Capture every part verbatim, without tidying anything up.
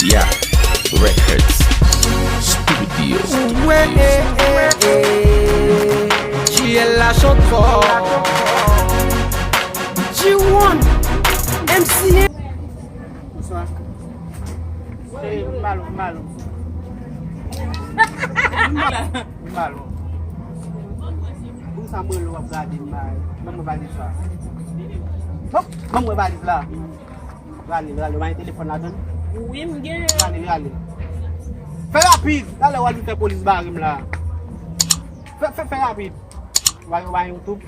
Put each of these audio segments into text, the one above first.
Yeah Records Studio. Wè, eh, eh, eh. J L la chante fò. G one, M C. Bonswa. Eh, m malo, m malo. M malo, m malo. Pou sa mwen lè w ap gade m la, ban mwen valiz la. Hop, ban mwen valiz la. Rale l, rale l, ou pa gen telefòn ladan l? Wi, m genyen. Rale l, rale l. Fè rapid! Talè w al vin fè polis bare m la. Fè, fè, fè rapid. Ou pa, ou pa gen YouTube?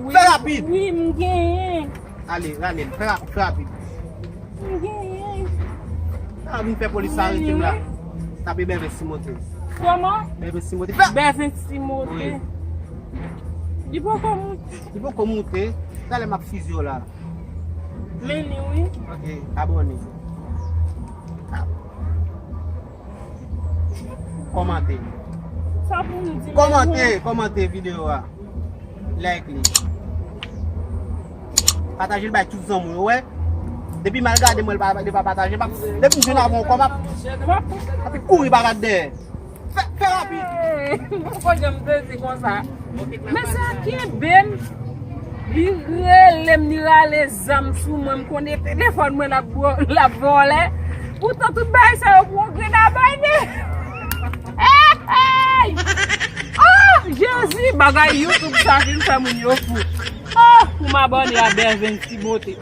Wi, fè rapid! Wi, m genyen. Ale, rale l, fè rapid, fè rapid. M genyen. Sa vin fè polis sa arete m la. Tape Bèven Timote. Kòman? Bèven Timote. Fè Bèven Timote. Wi. Li poko moute. Li poko moute. Talè m ap fizye w la. Men li wi. Ok, abòne. Kòmante. Sa pou m di men kòmante, kòmante videyo a. Like li. Pataje l bay tout zanmi w, ou wè. Depi m al gade mwen, li pa, li pa pataje. M ap, depi m jwenn avè w ankò, m ap, m ap kouri pa gad dèyè. Fè, fè rapid. Hey, m poko janm sezi konsa. Men sa kenbe m. Li rele m, li rale zam sou mwen. M konnen telefòn mwen l ap bwo-, l ap vòlè. Poutan tout bagay sa yo pou yon grenn abòne. Hey, hey! Oh, Jezi, bagay YouTube sa vin fè moun yo fou. Oh, pou m abòne a Bèven Timote.